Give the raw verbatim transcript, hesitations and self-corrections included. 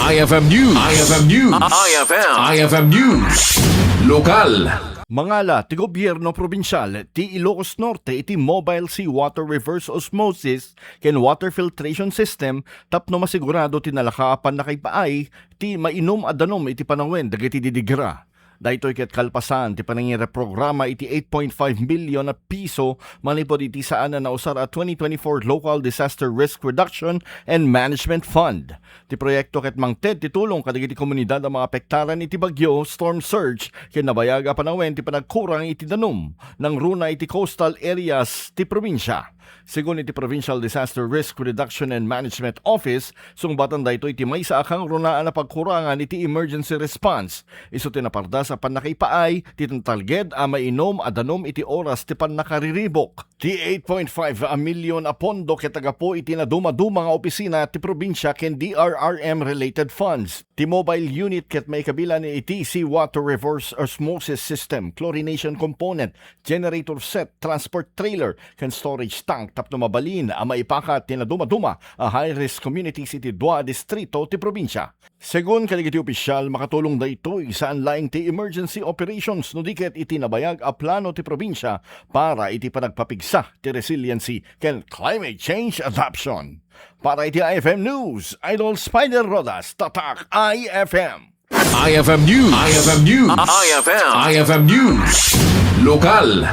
I F M News. I F M News. I F M. I F M News. Lokal. Mangala ti gobierno probinsial ti Ilocos Norte iti mobile seawater reverse osmosis ken water filtration system tapno masigurado ti nalaka a pannakaipaay ti mainum a danum iti panawen dagiti didigra. Daytoy ket kalpasan ti panangireprograma iti eight point five million a piso manipud iti saan a nausar a twenty twenty-four Local Disaster Risk Reduction and Management Fund. Ti proyekto ket mangted ti tulong kadagiti komunidad a maapektaran iti bagyo, storm surge, ken nabayag a panawen ti panagkurang iti danum, nangruna iti coastal areas ti probinsia. Segun iti Provincial Disaster Risk Reduction and Management Office, sungbatan daytoy ti maysa a kangrunaan a pagkurangan iti emergency response. Isu ti napardas a pannakaipaay ti tantalged a mainum a danum iti oras ti pannakariribuk. Ti eight point five a milyon a pondo ket agapu iti nadumaduma nga opisina ti probinsia ken D R R M related funds. Ti mobile unit ket maikabilan iti seawater reverse osmosis system, chlorination component, generator set, transport trailer, ken storage tank tapno mabalin a maipakat ti nadumaduma a high-risk communities iti dua a distrito ti probinsia. Segun kadagiti opisyal, makatulong daytoy saan laeng ti emergency operations no di ket iti nabayag a plano ti probinsia para iti panagpapigsa ti resiliency ken climate change adaptation. Para iti I F M News, Idol Spider Rodas, Tatak I F M. I F M News. I F M News. I F M. I F M News. Lokal.